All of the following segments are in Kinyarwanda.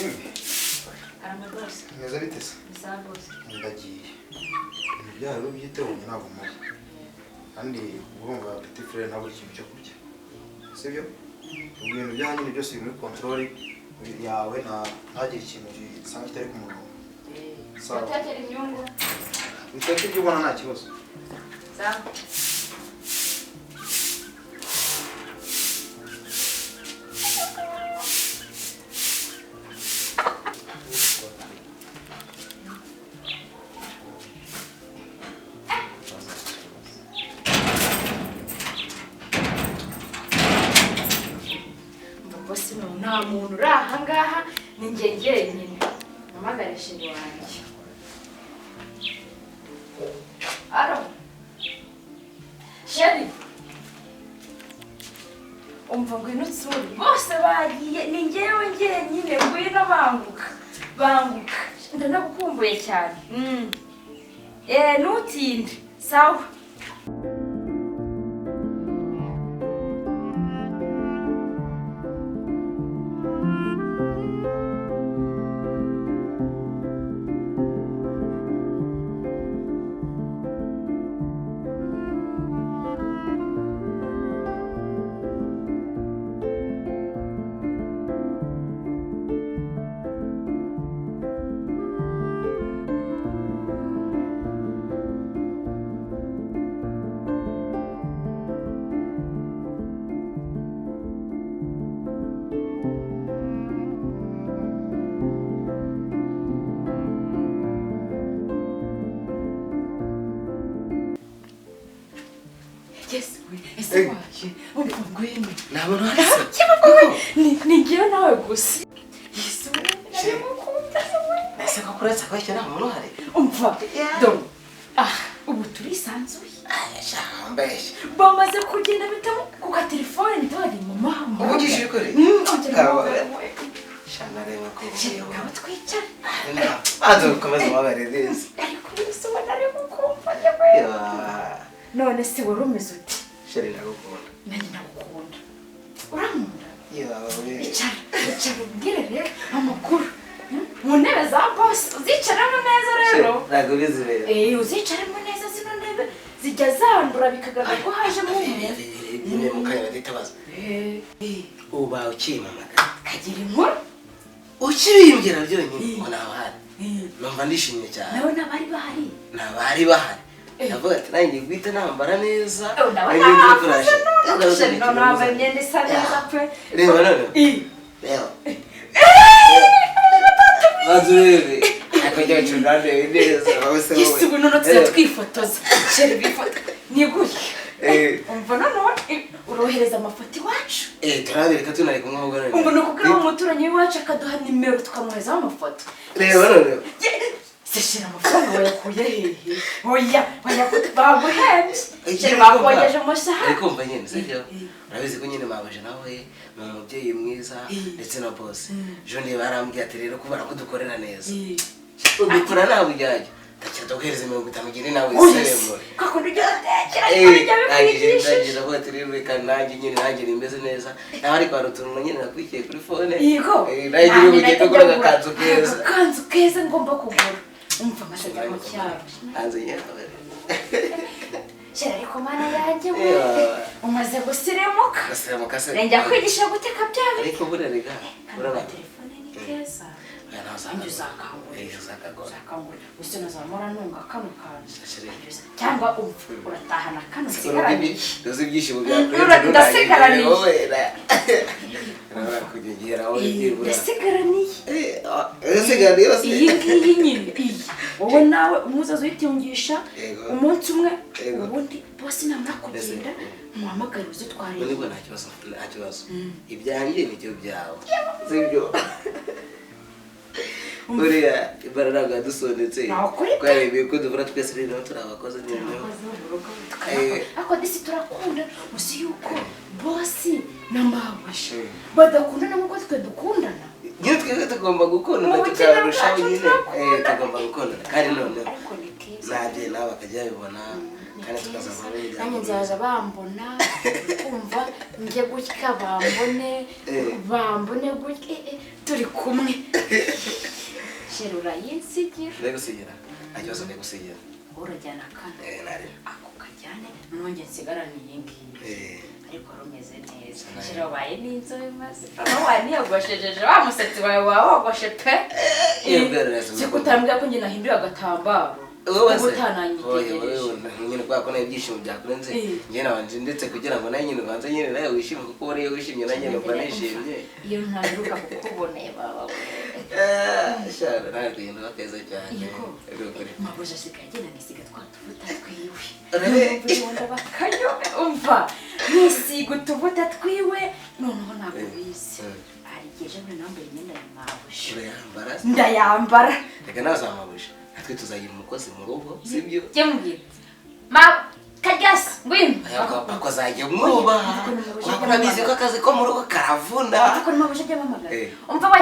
Isimbi. Karame rwose. Meze bite se? Ni sawa rwose. Ndagiye. Ibintu byawe byiteho ntabwo mpari. Kandi urumva petit frère ntabwo ikintu cyo kurya. Sibyo? Ibintu byanyu nyine byose biri muri control yawe nta ntagire ikintu gisanga kitari ku murongo. Sawa. Utekera imyungu. Uteke ibyo ubona nta kibazo. Sawa. Bosi no nta muntu uri aha ngaha ni njye njyenyine mpamagare sheri wanjye. Alo sheri, umva ngwino utsure, bose bagiye ni njyewe njyenyine, ngwino banguka banguka, ndanagukumbuye cyane. Ntutinde sawa. Ese waje umva ngwino nabona hasi ni njyewe nawe gusa. Yesu ndagukunda. Ese ko kuretsa kwashya nta muntu uhari? Umva do ubu turisanzuye. Mbeshye bamaze kugenda bitamo kuka telefone ntabari mama. Uvugishije ukuri? Shana reba ko kaba twicara. Azo komeza wabarereza. Ariko Yesu nari gukumva yewe. None se wari umeze ute? Sheri ndagukunda. Nanjye ndagukunda. Urankunda? Yewe. Icara, icara umbwire rero amakuru. Mu ntebe za boss uzicaramo neza rero. Ntabwo ubizi rero. Uzicaramo neza zino ntebe zijya zandura bikagaragara ko hajemo umuntu. Nyine mu kanya batitabaza. Uba ukimamagara. Kagira inkuru. Ukibimbwira byonyine ngo ntabahari. Numva ndishimye cyane. Nawe nabari bahari. Nabari bahari. Ndavuga ati nanjye guhita nambara neza. Ndabona imyenda isa neza pe. Reba none. Reba. Bazurebe. Akajya cunane neza. Yesu ubu none tuzajya twifotoza. Sheri bifoto. Ni gutya. Umva none urohereza amafoto iwacu. Turabereka tunari kumwe ahubwo none. Umva nukubwira umuturanyi w'iwacu akaduha nimero tukamwoherezaho amafoto. Reba none. Seshera amafaranga wayakuye hehe? Oya, baguhembye. Sheri bakogeje umushahara. Ariko umva nyine sibyo? Urabizi ko nyine mabuja nawe ni umubyeyi mwiza ndetse na boss. Jean barambwiye ati rero kubara ko dukorera neza. Ubikora nawe ujyajya. Ndakira ndaguhereza 50 ugende nawe iseremure. Kako ndujya gutekera ariko bijya bikwigisha. Ndavuga ati rero reka nanjye nyine nanjye nimeze neza. Nawe ariko hari utuntu nyine nakwikiye kuri phone. Yego. Nawe nyine ugende ugura agakanzu keza. Agakanzu keza ngomba kugura. Umva amasajya mu cyaro. Hanze yawe. Sheri ariko mana yanjye we. Umaze gusirimuka. Gusirimuka se. Njya kwigisha guteka bya bintu. Ariko buriya rega. Urabona telefone ni keza. Nanjye uzakangura. Uzakangura. Gusa nazamura nunga kano kantu. Cyangwa umva uratahana kano nsigaraniye. Uzi ibyishimo byawe. Ndasigaraniye. Ndasigaraniye. Ndasigaraniye. Iyi ngiyi nyine iyi. Wowe nawe umuzaza uyitungisha umunsi umwe ubundi bosi namara kugenda muhamagare uzitware. Nibwo nta kibazo nta kibazo. Ibyanjye nicyo byawe. Sibyo. Buriya ibara ntabwo yadusondetse kubera ibiko dukora twese rero turi abakozi nyine. Ariko disi turakunda uzi yuko bosi na mabuja badakundana nk'uko twe dukundana. Nyine twebwe tugomba gukundana tukarushaho nyine tugomba gukundana kandi noneho nanjye nawe bakajya babibona kandi tukazavamo imiryango. Nanjye nzaza bambona kumva njye gutya bambone bambone gutya turi kumwe. Chéri urayinsigira. Ndagusigira. Nta kibazo ndagusigira. Urajyana kano. Nari. Ako kajyane noneho njye nsigarane iyi ngiyi. Ariko rumeze neza. Chéri wabaye n'inzobe maze. Waniyogoshejeje wa musatsi wawe wawogoshe pe. Siko utambwira ko njye nahinduye agatambaro. Wowe utananyitegereje. Nyine kwa ko nayo ibyishimo byakurenze. Njye nabanje ndetse kugira ngo nawe nyine ubanze nyine nawe wishime kuko uriye wishimye nanjye numva nishimye. Iyo ntaheruka kukubona baba we. Shara nawe kuhinduka keza cyane. Mabuja asigaye agenda nisiga twa tuvuta twiwe. Bakanyo umva nisiga utuvuta twiwe noneho ntabwo bizi. Hari igihe ejo bundi nambaye imyenda ya mabuja. Urayambara? Ndayambara. Reka nawe uzamabuje. Natwe tuzagira umukozi mu rugo, sibyo? Jye mubwira. Ma Kagasi ngwino. Ako azajya mwubaha. Kuko urabizi ko akazi ko mu rugo karavuna. Ariko mabuja ajya ampamagara. Umva we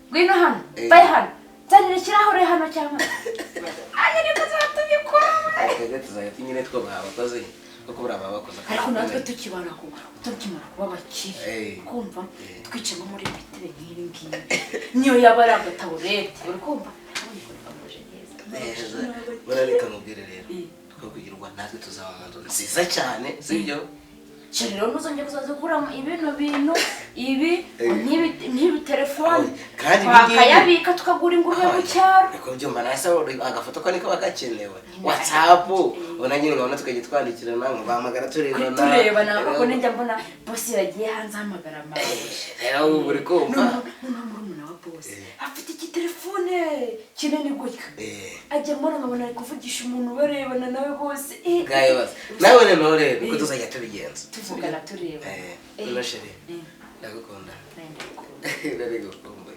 ngwino hano. Baye hano. Nzanira ikirahure hano cyangwa. Aya niko tuzatubikora. Twebwe tuzajya nyine twubaha abakozi kuko buriya baba bakoze akazi. Ariko natwe tukibara ko tukimara kuba abakire. Kumva twicaye nko muri bitebe nk'ibi ngibi. Niyo yaba ari agataburete. Uri kumva? Neza. Burareka mubwire rero. Twakugirwa natwe tuzaba mu nzu nziza cyane, sibyo? Chéri rero ntuzongere kuzaza ugura ibino bintu ibi n'ibi telefone kandi twakayabika tukagura ingurube mu cyaro. Ariko byumva nase agafoto ko niko bakakenewe. WhatsApp ubona nyine nkabona tukajya twandikirana nkabahamagara turebana. Turebana kuko njya mbona boss yagiye hanze ahamagara mabuja. Rero ubu uri kumva. Noneho murumuna wa boss afite igitelefone kinini gutya. Ajya mbona nkabona ari kuvugisha umuntu barebana nawe bose. Ngayo bose. Nawe noneho rero niko tuzajya tubigenza. Tuvugana tureba. No chéri. Ndagukunda. Ndagukunda.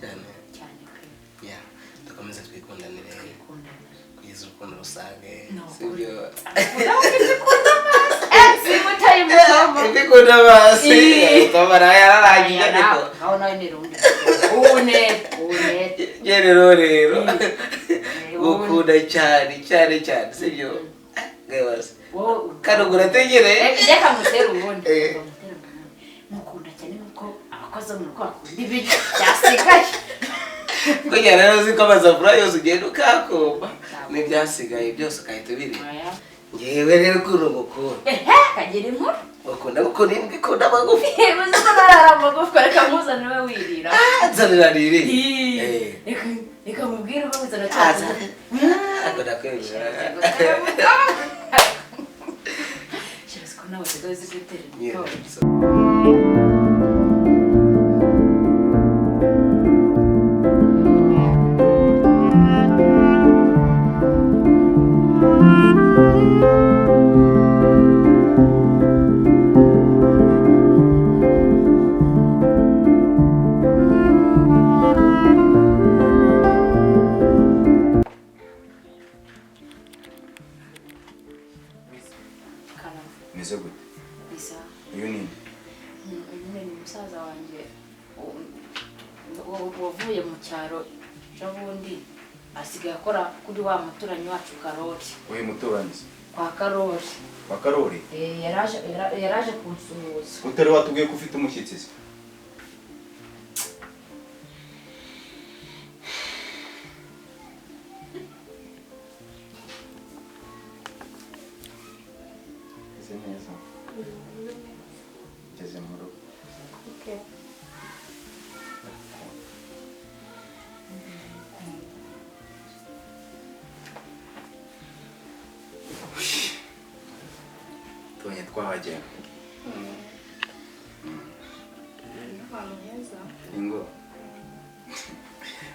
Cyane. Cyane pe. Yeah. Dukomeze twikundanire. Kugeza urukundo rusange. Sibyo? Simutaye mutoma. Ndikunda basi. Toma yararangije ariko. Aho nawe ni rundi. Une, une. Njye rero rero. Gukunda cyane cyane cyane sibyo? Ngayo basi. Kano urategereye? Reka ngutere ubundi. Mukunda cyane nuko abakozi bo mu rugo bakunda ibiryo byasigaye. Kugira rero uzi ko amasafuriya yose ugenda ukakumva n'ibyasigaye byose ugahita ubireba. Ngewe rero ukuntu ngukunda. Kagira inkuru. Ukunda gukunda imbwa ikunda amagufi. Uzi ko narara amagufwa reka nkuzanire ube wirira. Nzanira nirire. Reka mubwire ube wizana cyane. Ako ndakwemera. Shira ko nawe usigaye uzi gutera imitoma. Meze gute? Isa. Uyu ni Uyu ni musaza wanjye wavuye mu cyaro ejobundi asigaye akora kuri wa muturanyi wacu Karori. Uyu muturanyi se? Kwa Karori. Kwa Karori? Yaraje kunsuhuza. Utari watubwiye ko ufite umushyitsi se? Neza. Ngeze mu rugo. Okay. Tubonye twahagera. Ahantu heza. Ingo.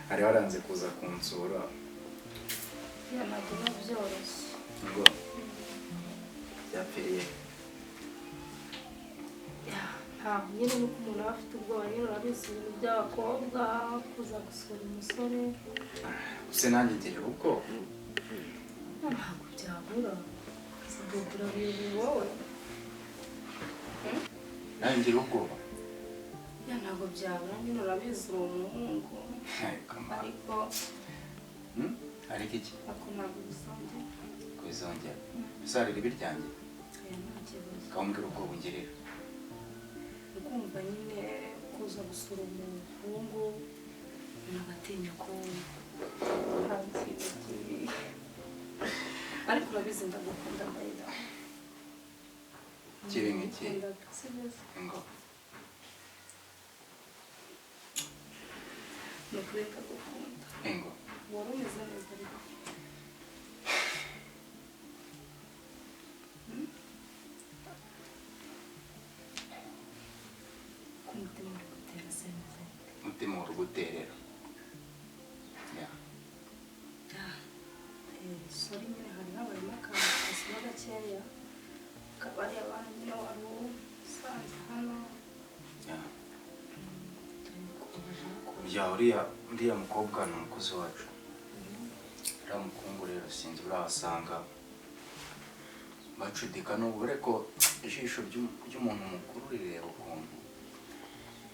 Hari waranze kuza kunsura. Ya ntabwo biba byoroshye. Ingo. Byapfiriye. Ntabwo nyine nuko umuntu aba afite ubwoba nyine urabizi ibintu by'abakobwa kuza gusura umusore. Use nanjye ngira ubwoba. Ntabwo byabura. Urabiyobewe wowe. Nanjye ngira ubwoba. Ya ntabwo byabura nyine urabizi uri umuhungu. Ariko ariko iki? Ako ntabwo bizongera. Ko bizongera. Bizarira ibiryanjye. Oya nta kibazo. Ukambwira ubwoba ungirira. Ukumva nyine Kuza gusura umuhungu nagatinya ko hari ikintu kibi. Ariko urabizi ndagukunda Mayida. Kibi nk'iki? Ngo. Ni ukuri ndagukunda. Ngo. Wari umeze neza ariko. Umutima uri gutera se neza. Umutima uri guterera. Sorry nyine hari habayemo akantu kasaba gakeya kabari abantu nyine wari usanze hano. Ya uriya mukobwa ni umukozi wacu. Uriya mukungu rero sinzi urahasanga bacudika n'ubu ariko ijisho ry'umuntu mukuru rireba ukuntu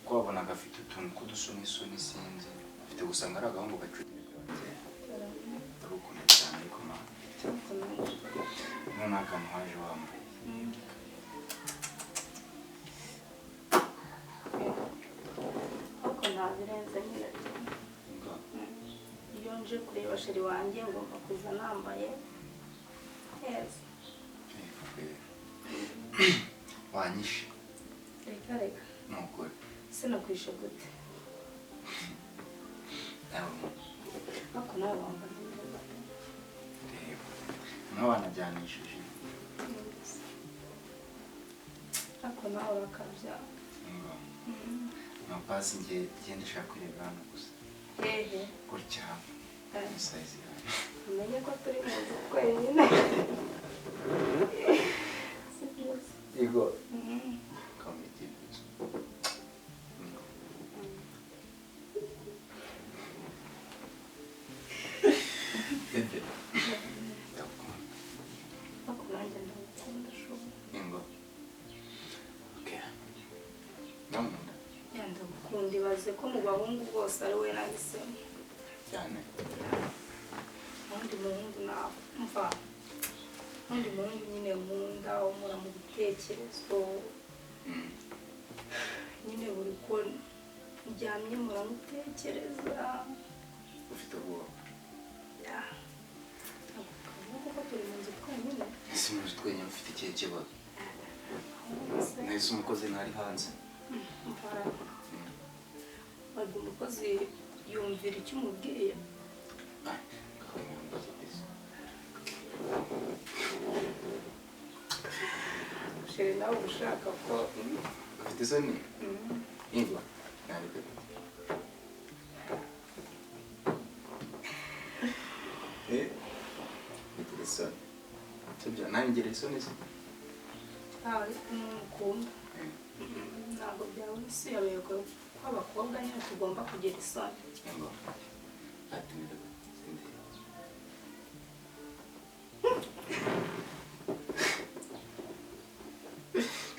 ko wabonaga afite utuntu tw'udusunisuni sinzi afite gusanga ari agahungu gacudika. Ndagukunda cyane ariko mama none akantu waje wambaye ariko ntabirenze nyine. Iyo nje kureba sheri wanjye ngomba kuza nambaye neza. Wanyishe. Reka reka. Ni ukuri. Sinakwishe gute? Ariko nawe wambaye neza. Reba. Nawe wanajyanishije. Ariko nawe urakabya. No pasi ngiye genda ushaka kureba hano gusa. Hehe. Gutya hano. Size yawe. Umenye ko turi mu nzu twenyine. Yego. Kamiti. Bebe. Ndagukunda. Ariko nanjye ndagukunda shubu. Ingo. Okay. Ndamukunda. Ya ndagukunda ibaze ko mu bahungu bose ari we nahisemo. Cyane. Undi muhungu namva. Undi muhungu nyine nkunda umura mu bitekerezo. Nyine buri ko ndyamye muramutekereza. Ufite ubwoba. Ya. Ntabwo ko turi mu nzu twenyine. Ese mu nzu twenyine ufite ikihe kibazo? Nahise umukozi ntari hanze. Wabwo umukozi yumvira icyo umubwiye. Sheri nawe ushaka ko ufite isoni? Ingo. Ntabwo. Ufite isoni. Sibyo nawe ngira isoni se? Ariko n'umukunda. Ntabwo byabona isi yabaye ko abakobwa nyine tugomba kugira isoni. Ingo. Atumira sindi.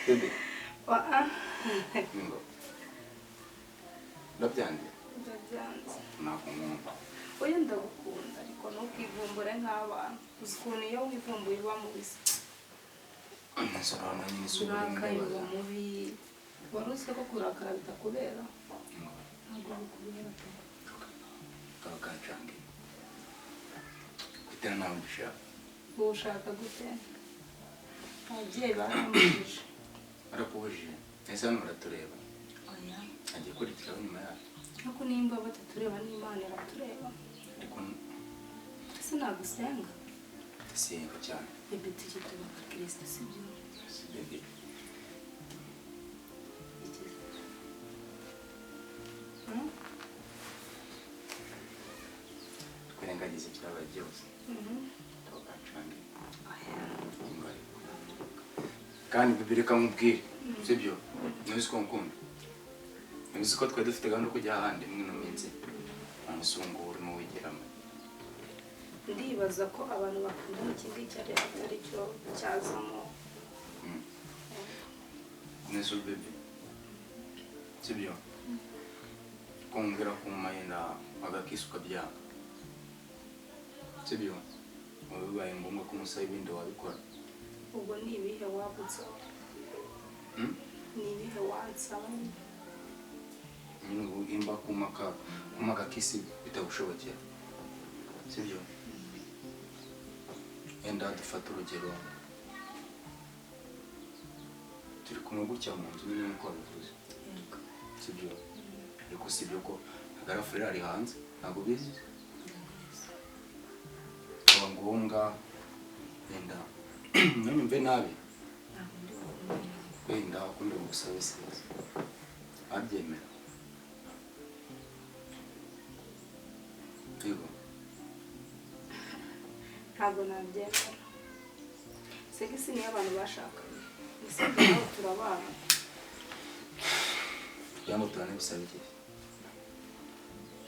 Bebe. Ingo. Ndabyanze. Ndabyanze. Ntabwo nkunda. Oya ndagukunda ariko ntukivumbure nk'abana. Uzi ukuntu iyo wivumbuye uba mubi. Urakaye uba mubi. Wari uzi ko kurakara bitakubera? Ntabwo bikubera pe. Kaba kancange. Gutera ntabwo mbishaka. Ubu ushaka gute? Ababyeyi baramubujije. Barakubujije? Ese hano baratureba? Oya. Agiye kurikiraho nyuma yacu. Ariko nimba batatureba n'Imana iratureba. Ariko ese nagusenga? Ndasenga cyane. Bebe tujye tuba abakristo sibyo? Si bebe. Twirengagize ibyabaye byose. Tugacange. Kandi bebe reka nkubwire sibyo? Ntuzi ko nkukunda. Ntuzi ko twari dufite gahunda yo kujya ahandi muri ino minsi. Umusunguro urimo wigeramo. Ndibaza ko abantu bakundana iki ngiki atari cyo cyazamo. Nese bebe. Sibyo? Kumbwira ko mayenda agakisuka byanga. Sibyo? Bibaye ngombwa ko umusaba ibindi wabikora. Ubwo ni ibihe wabuze? Ni ibihe wansaba? Nyine ubu imba kumaka kisi bitagushobokera. Sibyo? Enda dufate urugero. Turi kumwe gutya mu nzu nyine nkuko wabivuze. Yego. Sibyo? Ariko sibyo ko agarafurere ari hanze, ntabwo bizi. Kuba ngombwa wenda ntunyumve nabi. Ntabwo ndi bukumve nabi. Wenda ukundi bugusabe sex. Abyemera. Yego. Ntabwo nabyemera. Sex niyo abantu bashakanye. Ese nawe turabana. Kugira ngo tubane bisaba iki?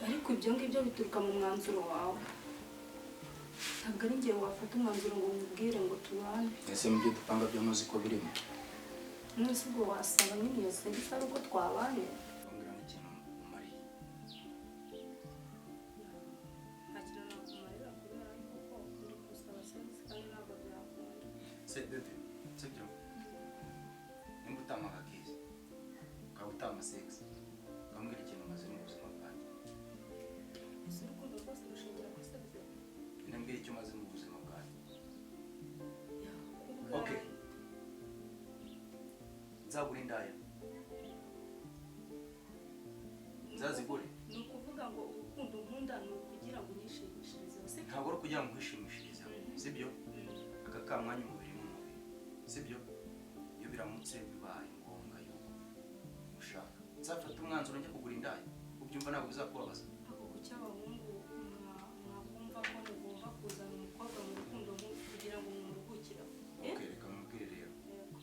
Ariko ibyo ngibyo bituruka mu mwanzuro wawe. Ntabwo ari njye wafata umwanzuro ngo umubwire ngo tubane. Ese mu byo dupanga byo ntuzi ko birimo? None se ubwo wasaba nyine iyo sex ari uko twabanye? Wambwira n'ikintu umariye. Nta kintu nakumarira kubera yuko uri gusaba sex kandi ntabwo byakunda. Se bebe, sibyo? Nimba utampa akakisi, ukaba utampa sex, ukambwira ikintu umaze mu buzima bwanjye. Ese urukundo rwose rushingira kuri sex? Nyine mbwira icyo umaze mu buzima bwanjye. Kubwawe. Okay. Nzagura indaya. Nzazigure. Ni ukuvuga ngo urukundo nkunda ni ukugira ngo unyishimishirize. Sibyo? Ntabwo ari ukugira ngo nkwishimishirize, sibyo? Aka kamwanya umubiri n'umubiri, sibyo? Iyo biramutse bibaye ngombwa yuko ushaka, nzafata umwanzuro njya kugura indaya. Ubyumva ntabwo bizakubabaza. Ako kuki abahungu mwakumva ko mugomba kuzana umukobwa mu rukundo kugira ngo mumuruhukire? Okay, reka mubwire rero,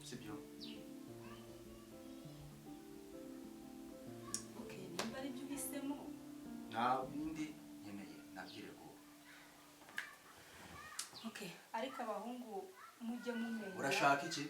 sibyo? Okay, nimba ari byo uhisemo. Nta bindi nkeneye, nabyirego. Okay, ariko abahungu mujye mumenya. Urashaka iki?